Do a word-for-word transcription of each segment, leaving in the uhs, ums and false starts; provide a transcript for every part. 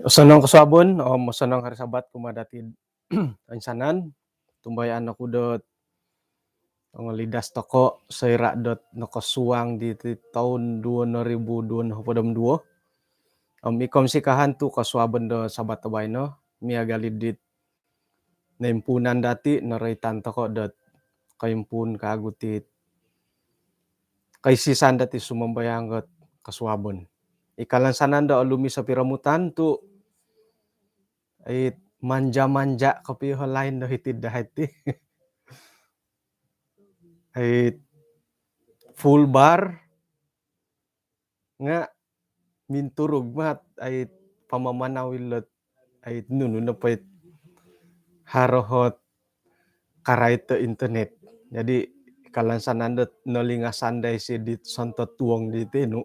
Osonong kosuabon om osonong hari Sabat kumaa dati toinsanan. Tumbayaan oku dot ongolidas toko soira dot nokosuang diti toun duo noribu duo nohopod om duo. Om iko'm sikahan tu kosuabon do Sabat do baino miagal i dit noimpuunan dati, noroitan toko dot koimpuun kagu ti koisisan dati sumambayang dot kosuabon. I kalansanan do olumis o piromutan tu it manja-manja kopio lain do hiti dahai ti. It full bar nga minturug mat ai pamamanau ilot ai nunu nopo it haro ot karait do internet. Jadi kalansanan dot nolingasan dai si dit sontot tuong di tinu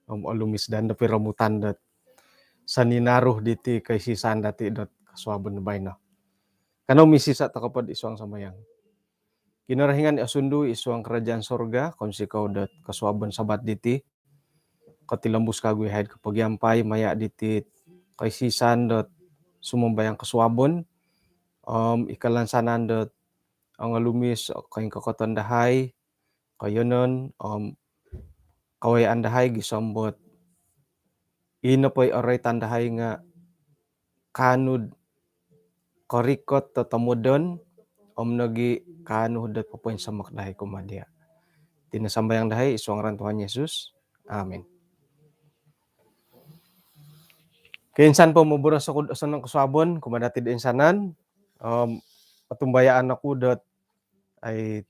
om olumis dan do piromutan dot saninaruh diti koisisan dati dot kosuabon baino. Kanou misisa toko pod id suang sambayang. Kinorohingan i osundu id suang kerajaan sorga, kounsikou dot kosuabon Sabat diti kotilombus kagu i haid kopogiampai maya diti koisisan dot sumambayang kosuabon om i kalansanan dot ongolumis o koingkokoton dahai, koiyonon om kawayaan dahai gisom dot ino po i oroitan dahai nga kaanu do korikot do tomodon om nogi kaanu dot popoinsamak dahai kumaa dia. Iti no sambayang dahai id suang ngaran Tuhan Yesus. Amin. Koinsan po moboros oku do osonong kosuabon kumaa dati do insanan om otumbayaan oku dot ai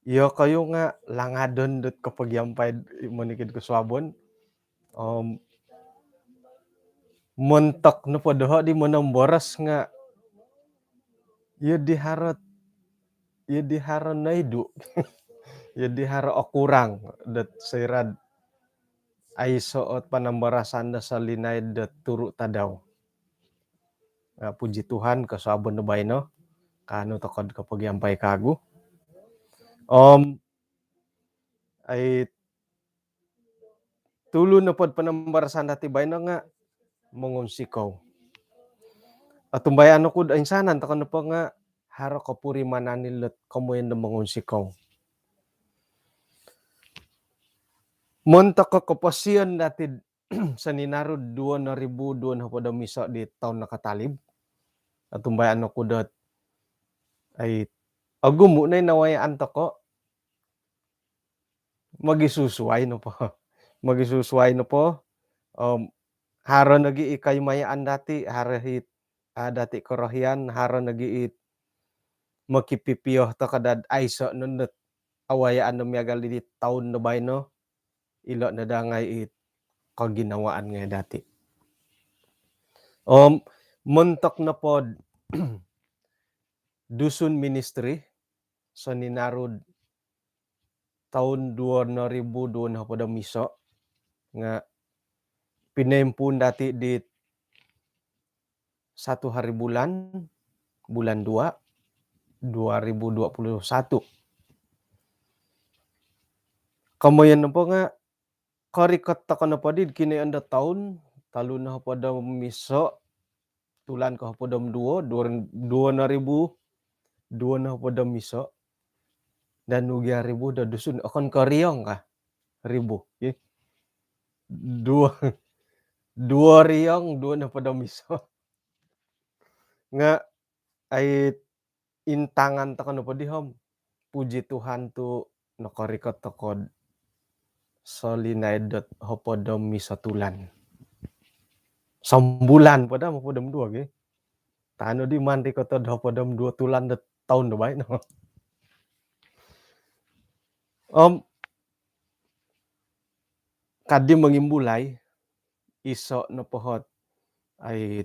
iyokoyu nga langadon dot kopogiampai monikid kosuabon om montok nopo doho di monomboros nga iyo di haro iyo di haro noidu iyo di haro okurang dot soira do aiso ot panambarasan do solinaid dot turu tadau. Nga puji Tuhan kosuabon do baino kaanu toko do kopogiampai kagu om ai tulu nopo do panambarasan dati baino nga mongunsikou. Otumbayaan oku do insanan toko nopo nga haro kopurimanan ilot komoyon do mongunsikou. Montok koposion dati soninaru duo noribu duo nohopod om iso di toun nakatalib. Otumbayaan oku dot ai ogumu no i nawayaan toko mogisusuai nopo mogisusuai nopo om haro nogi i koimayaan dati haro hit a dati korohian haro nogi it mokipipio toko dot aiso no dot awayaan do miagal di toun do baino ilo no dangai it koginawaan ngai dati. Om montok nopo do Dusun Ministry soninaru do toun duo noribu duo nohopod om iso nga pinoimpuun dati di satu hari bulan bulan dua dua ribu dua puluh satu. Komoyon nopo nga korikot toko nopo di kinoyoon do toun tolu nohopod om iso tulan kohopod om duo duo noribu duo nohopod om iso dan ugia ribu do Dusun okon ko riong ka ribu duo duo riong duo nohopod om iso. Nga ai intangan toko nopo di om puji Tuhan tu nokorikot toko do solinaid dot hopod om iso tulan. Sombulan po do hopod om duo gi. Tanu di maan rikot do hopod om duo tulan do toun do baino. Om kadi mongimbulai iso' nopo hot ai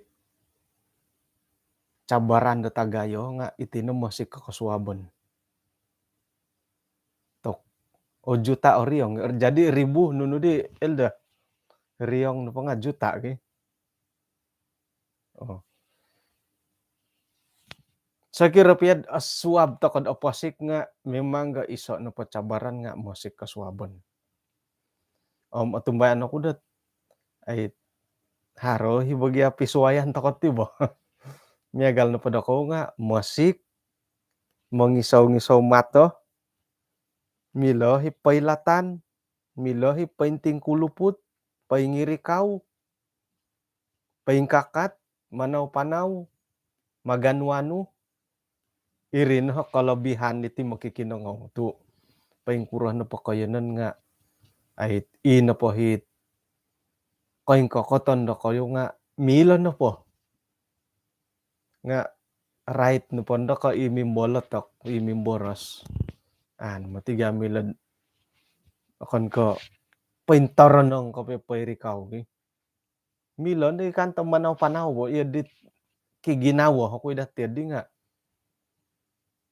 cabaran do tagayo nga' iti no mosik ko kosuabon. Tok, o juta o riong. Jadi ribu nunu di, Elder? Riong nopo nga' juta ki. Oh. Sokiro pia suab toko do oposik nga' memang ga iso' nopo cabaran nga' mosik kosuabon. Om otumbayaan oku dot ai haro hi bagi api suayan toko ti bo. Miagal nopo dokou nga' mosik, mongisou-ngisou mato, milo hi poilatan, milo hi pointing kuluput, poingirikau, poingkakat, manau-panau, maganu-anu. Iri no kolobihan diti mokikinongou tu' poingkuro nopo koiyonon nga' ai i nopo hit koingkokoton dokoyu nga' milo nopo. Nga' rait nopo ndo ko i mimbolotok, i mimboros. An moti ga milo okon ko pointoronong kopio poirikau ki. Milo ndo ikan to manau-panau bo, iyo dit kiginawo oku i dati di nga'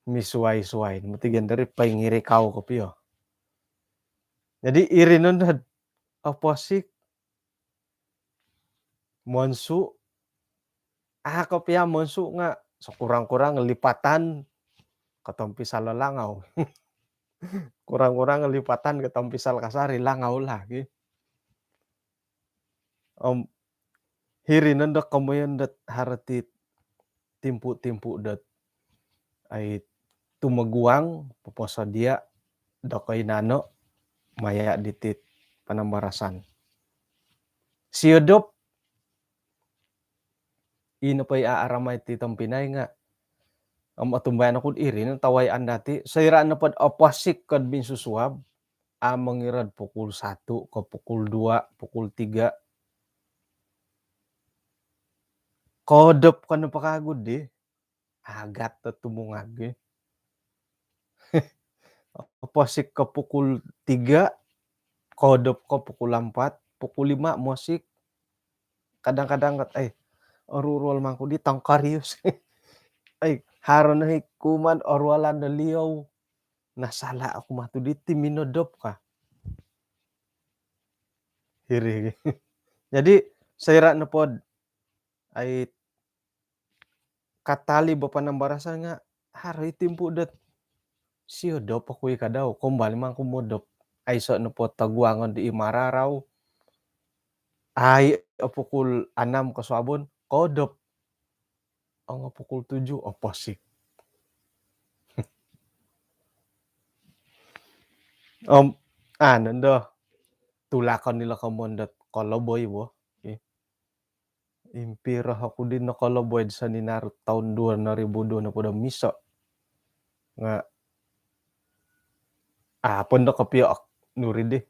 misuai-suai. Moti ga ndo ri poingirikau kopio. Jadi iri no ndo oposik, monsu', a' ko pia monsu' nga' sekurang-kurang lipatan kotompisal o langau. Kurang-kurang lipatan kotompisal kasari langau lah ki. Om hiri nondo komoyon dot haro ti timpu-timpu dot ai tumoguang poposodia' do koinano maya' diti panambarasan. Siodop, ino po i a' aramai ti tompinai nga' om otumbayaan oku'd iri no tawayaan dati', soira' nopod oposik ko'd minsusuab, a' mongiro'd pukul satu ko pukul dua, pukul tiga. Koodop ko nopo kagu di, agat do tumungag i. Oposik ko pukul tiga, koodop ko pukul ampat, pukul lima mosik. Kadang-kadang kat, ai, oruol mangku di tongkorius. Ai, haro no hi kuman oruolan do liou. Nasala' oku matu diti minodop ka. Hiri. Jadi soira' nopod ai katalib o panambarasan nga' haro i timpu dot siodop oku i kadau, kombal mangku modop. Aiso' nopo toguangon di i mararau. Ai o pukul anam kosuabon, koodop. Ongo pukul tujuh, oposik. Om anu ndo, tulakon ilo komon dot koloboi bo. Impiro oku di nokoloboi di soninaru toun duo noribu duo nopod om iso'. Nga' a' po ndo kopio ok nuri di.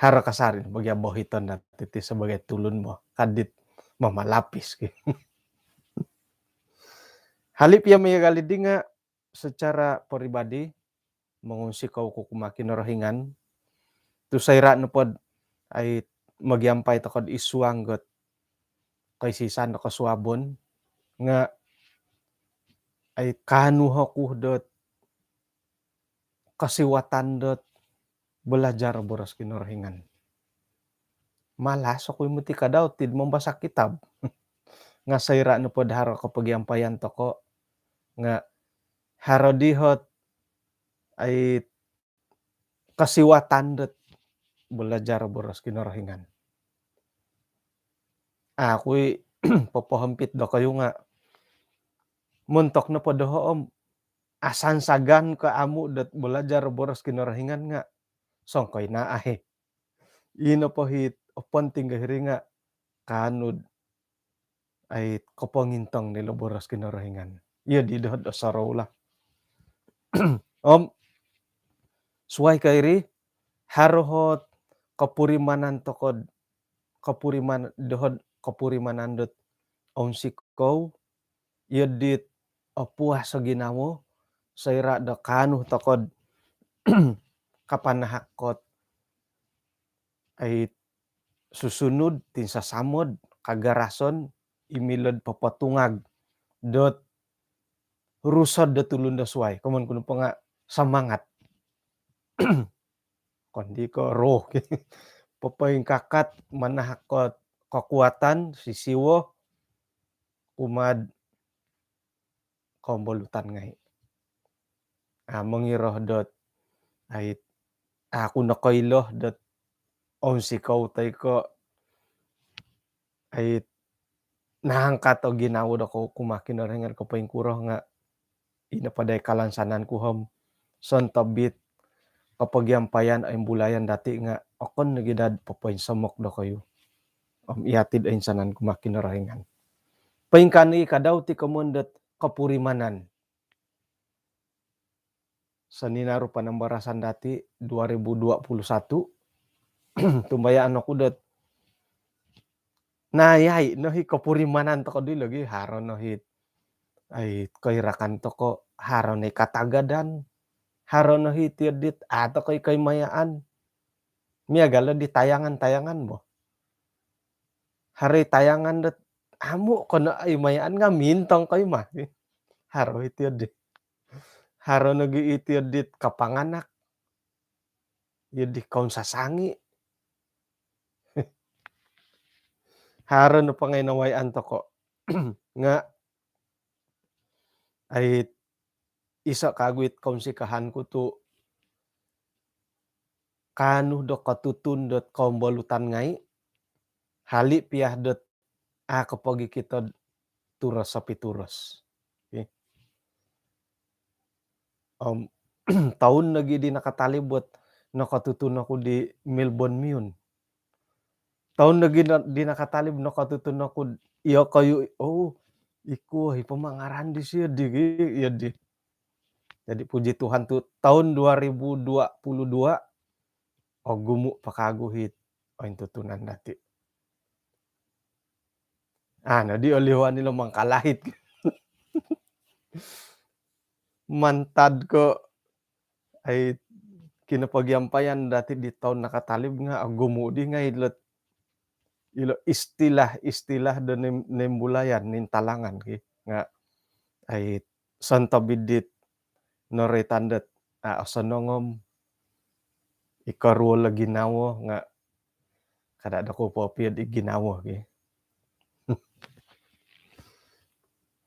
Haro kasari no bagi abohiton dati' ti sabagai tulun bo. Kadit mamalapis ki. Hali' pia miagal di nga' secara peribadi, mongunsikou ku kumaa Kinorohingan tu' soira' nopod ai mogiampai toko'd isuang got koisisan do kosuabon nga' ai kaanu oku dot kosiwatan dot balajar boros Kinorohingan. Malas oku i moti kadau tid mambasa' kitab. Nga' soira' nopod haro kopogiampaian toko' nga' haro di hot ai kosiwatan dot balajar boros Kinorohingan. Aku i popohompit dokoyu nga' montok nopo doho' om asansagan ko amu' dot balajar boros Kinorohingan nga' songkoi na ahi. Ino po hit oponting ga hiri nga' kaanu'd ai kopongintong nilo boros Kinorohingan. Iyo di doho'd osorou lah. Om suwai ko iri, haro hot kopurimanan toko'd kopuriman- doho'd kopurimanan dot ounsikou, iyo dit opuas o ginawo, soira' do kaanu toko'd kapanahak kot ai susunud, tinsasamod, kagarason, i milo'd popotungag dot rusod do tulun do suai. Komoyon ku nopo nga' samangat. Kondi ko roh. Popoingkakat, manahak ko kekuatan, sisiwo, kumaa'd kombolutan ngai'. A, mongiro dot, ai, aku nokoilo dot onsikou toi ko', ai, naangkat o ginawo do kou kumaa Kinorohingan ko poingkuro nga' ino po dai kalansanan ku om sontob it kopogiampayan o imbulayan dati' nga' okon nogi dad popoinsomok dokoyu. Om iyati' do insanan kumaa Kinorohingan. Poingkaa nogi kadau ti komoyon dot kopurimanan. Soninaru panambarasan dati' dua ribu dua puluh satu, tumbayaan oku dot nayai no hi kopurimanan toko' di logi, haro no hi, ai, koirakan toko', haro no hi katagadan, haro no hi tiyo dit, a' toko' i koimayaan. Miagal di tayangan-tayangan bo. Haro i tayangan dot amu' ko no imayaan nga' mintong ko ima. Haro i tiyo di. Haro nogi i tiyo dit kapanganak. Iyo di kaun sasangi. Haro no pangai nawayaan toko'. Nga', ai, iso' kagu it kounsikahan ku tu' kaanu do kotutun dot kombolutan ngai', hali' piya dot a' kopogikito'd turos sopi turos. Okey. Om toun nogi di nakatalib dot nokotutun oku di Melbourne Mune. Toun nogi na-, di nakatalib nokotutun oku, iyokoyu, oh, iku, i pamangaran disio di, iyo di. Jadi puji Tuhan tu toun dua ribu dua puluh dua, ogumu' po kagu hit ointutunan dati'. A, nodi olihuan ilo mangkalahit. Mantad ko, ai, kinopogiampayan dati' di toun nakatalib nga' ogumu' di ngai' ilot, ilo istilah-istilah do nim-, nimbulayan, nintalangan ki. Nga', ai, sontob i dit noroitan dot, a, osonong om i koruol o ginawo nga' kada' dokou popio'd i ginawo ki.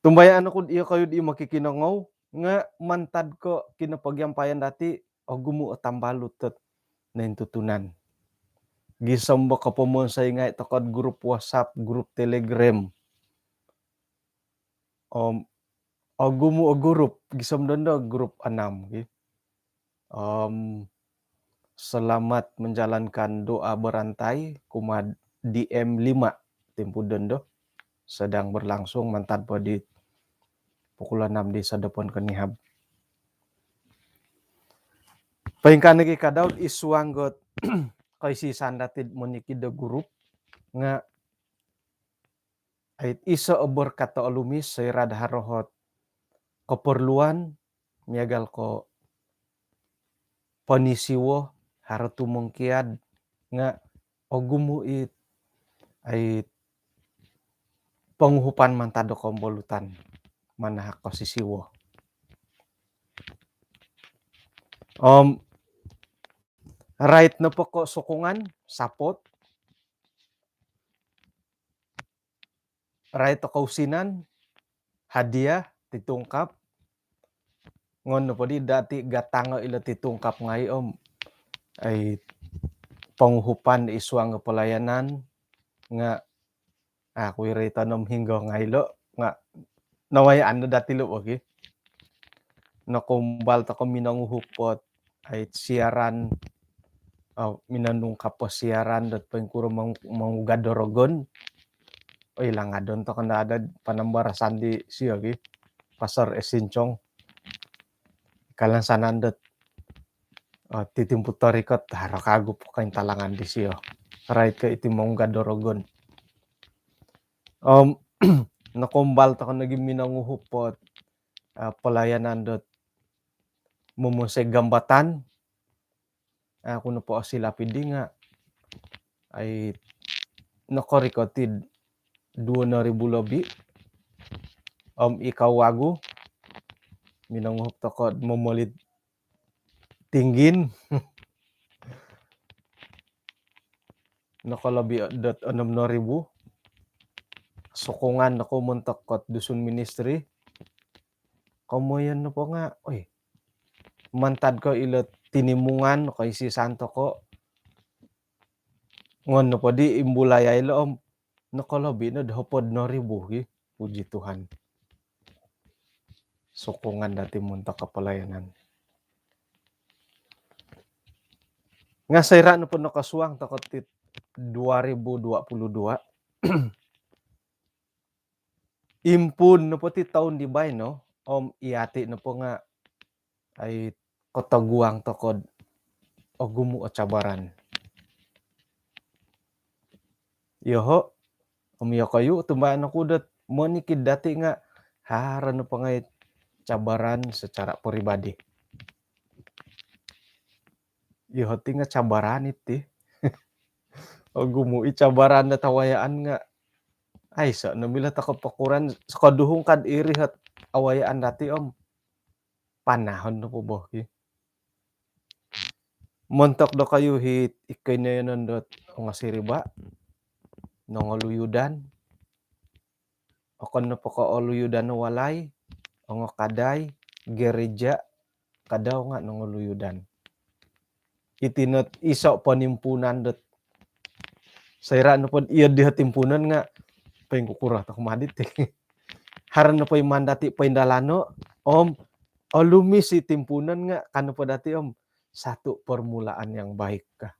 Tumbayaan oku'd iyokoyu'd i mokikinongou nga' mantad ko' kinopogiampayan dati', ogumu' o tambalut dot nointutunan. Gisom bo kopomonsoi ngai' toko'd grup WhatsApp, grup Telegram. Om ogumu' o grup, gisom dondo grup anam, ki. Om selamat menjalankan doa berantai kumaa D M lima timpu dondo. Sedang berlangsung mantad po di pukul anam di sodopon konihab. Poingkaa nogi kadau id suang dot koisisan dati'd monikid do grup nga' ai, iso' o berkat do olumis, soira'd haro hot koporluan, miagal ko' ponisiwo, haro tumongkiad, nga' ogumu' it, ai, ponguhupan mantad do kombolutan manahak kosisiwo. Om rait nopo ko' sokongan, support, rait o kousinan, hadiah, titungkap. Ngon nopo di dati' gatango ilo titungkap ngai' om, ai, ponguhupan id suang do pelayanan nga' aku i rait o nom hinggo ngai' ilo nga' nawayaan no dati' lo, okey. Nokoumbal toko' minonguhup ot, ai, siaran, au, minonungkap o siaran dot poingkuro mong-, mongugad do rogon. Oi, langadon toko' no ada'd panambarasan disio gi, Pastor Esincong. Kalansanan dot, ah, ti timpu torikot, haro kagu po kointalangan disio. Rait ko' iti mongugad do rogon. Om nokoumbal toko' nogi minonguhup ot, ah, pelayanan dot momonsoi gambatan. Aku nopo osilap iddi nga', ai, nokorikot id duo noribu lobi. Om ikau wagu, minonguhup toko'd momolit tinggin. Nokolobi dot onom noribu. Sokongan nokou montok kot Dusun Ministry. Komoyon nopo nga, oi, mantad ko ilo tinimungan, koisisan toko. Ngon nopo di imbulai ilo om, nokolobi no do hopod noribu gi. Puji Tuhan. Sokongan dati montok ko pelayanan. Nga soira nopo nokosuang toko ti dua ribu dua puluh dua. Impuun nopo ti toun di baino, om iyati nopo nga, ai, kotoguang toko'd ogumu o cabaran. Yoho, om yokoyu, tumbayaan oku dot monikid dati nga haro nopo ngai cabaran secara peribadi. Yoho ti nga cabaran iti. Ogumu i cabaran dot awayaan nga, aiso no milo toko pokuran, sokoduhung kad iri hot awayaan dati om panahon nopo bo ki. Montok dokoyu hiti koinoyonon dot ongosiriba, nongoluyudan, okon nopo ko oluyudan o walai, ongokadai, gereja, kadau nga nongoluyudan. Iti not iso ponimpuunan dot soira nopo iyo diho timpuunan nga poingkukuro toko madi ti. Haro nopo i maan dati poindalano om olumis i timpuunan nga ka nopo dati om satu permulaan yang baik ka.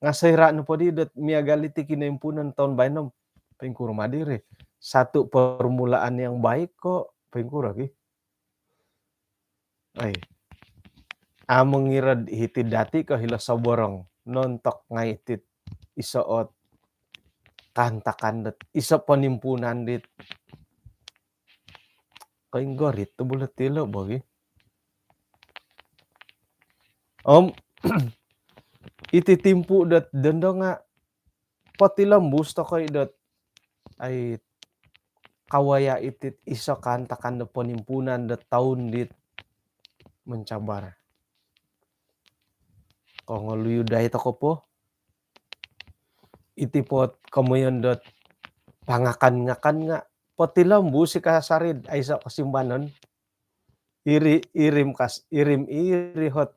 Nga soira nopo di dot miagal iti kinoimpuunan toun baino om poingkuro madi ri. Satu permulaan yang baik ko poingkuro ki. Ai. Amu ngirad hiti dati ko hilo soborong. Nontok ngai iti iso ot kaantakan dot iso ponimpuunan dit koinggorit tu bulat tilo bogi. Om iti timpu dot dondo nga potilombus tokoi dot ai kawaya itit iso kaantakan do ponimpuunan do toun dit mencabar. Kongoluyudai toko po. Iti pot komoyon dot pangakan-ngakan nga potilombus i kasarid aiso kosimbanon. Iri, irim kas, irim iri hot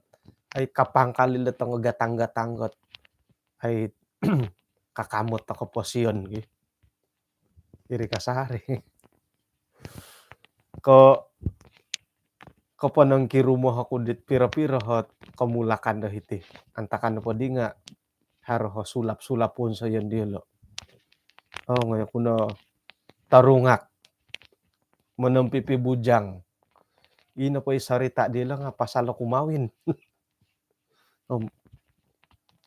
ai kapangkal ilo tongo gatang-gatang got ai kakamot toko posion gi. Iri kasari. Ko, ko ponongkirumo oku dit piro-piro hot komulakan do hiti. Antakan nopo di nga haro ho sulap-sulap wonsoyon diolo. Oh, ngoyo kuno tarungak. Monompipi bujang. Ino po i sarita diolo nga pasal oku mawin. Om,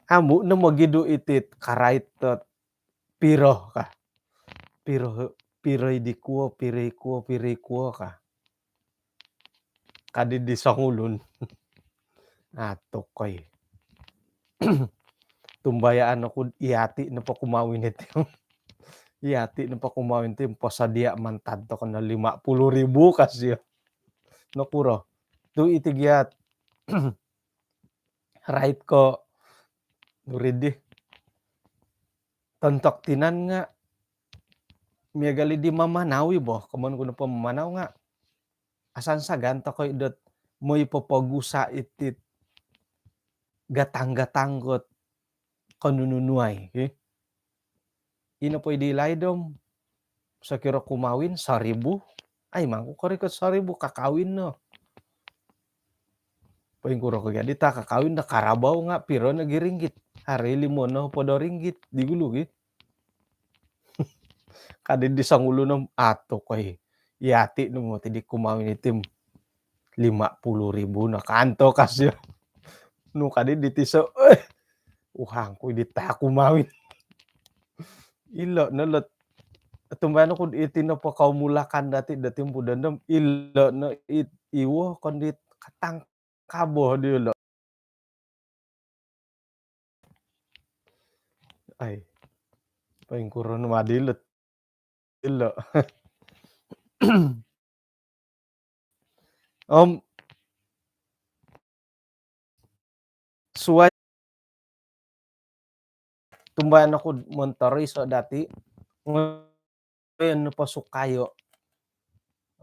amu no mogidu itit karait dot piro ka. Piro, piro i di kuo, piro i kuo, piro i kuo ka. Kadi di songulun. Atukoi. Tumbayaan oku iyati nopo kumawin iti. Iyati nopo kumawin ti posodia mantad toko no lima puluh ribu kasio. Nokuro. Tu iti giat. Rait ko nuridi. Tontok tinan nga miagal i di mamanau i bo. Komon ku nopo mamanau nga asansagan tokoi dot moi popogusa itit gatang-gatang got konununuai ki. Ino po i di laid om sokiro kumawin saribu. Ai mangku korikot saribu kakawin no. Poingkuro ko jadi ta kakawin do karabau nga piro no gi ringgit. Hari limo no podo ringgit di gulu gi. Kadi di songulun om atukoi. Iyati no moti di kumawin iti om lima puluh ribu no kanto kasio. Nu kadi di tiso, eh, uhang ku di taku mawin. Ilo no lot tumbayaan oku iti nopo kaumulakan dati do timpu dondo om ilo no it iwo kon di katang kabo diolo. Ai. Poingkuro no madi lo. Ilo. Om suai tumbayaan oku montoriso dati, ngoyon nopo sukayo.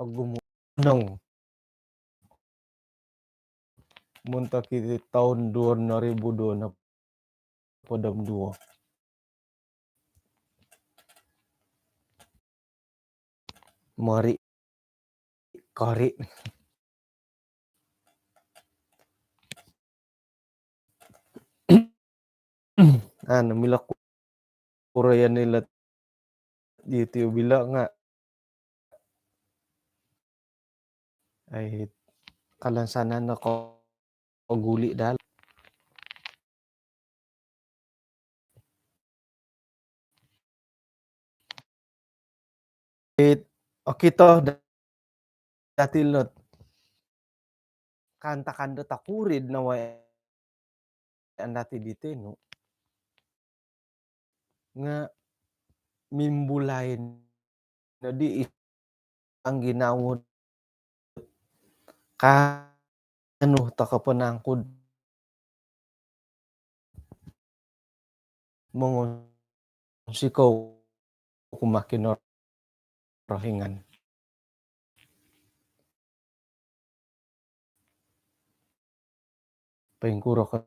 Ogumu nong montok iti toun duo ribu duo nohopod om duo. Mori kori. Anu, milo ku-, kuroyon ilo YouTube ilo nga. Ai, kalansanan no ko-, koguli dal. It, okito da-, dati lot. Kaantakan do tokurid no wayaan dati di tenu. Nga mimbulai nodi i-, ang ginawo kaanu toko po nangku do mongunsikou kumaa Kinorohingan. Poingkuro ko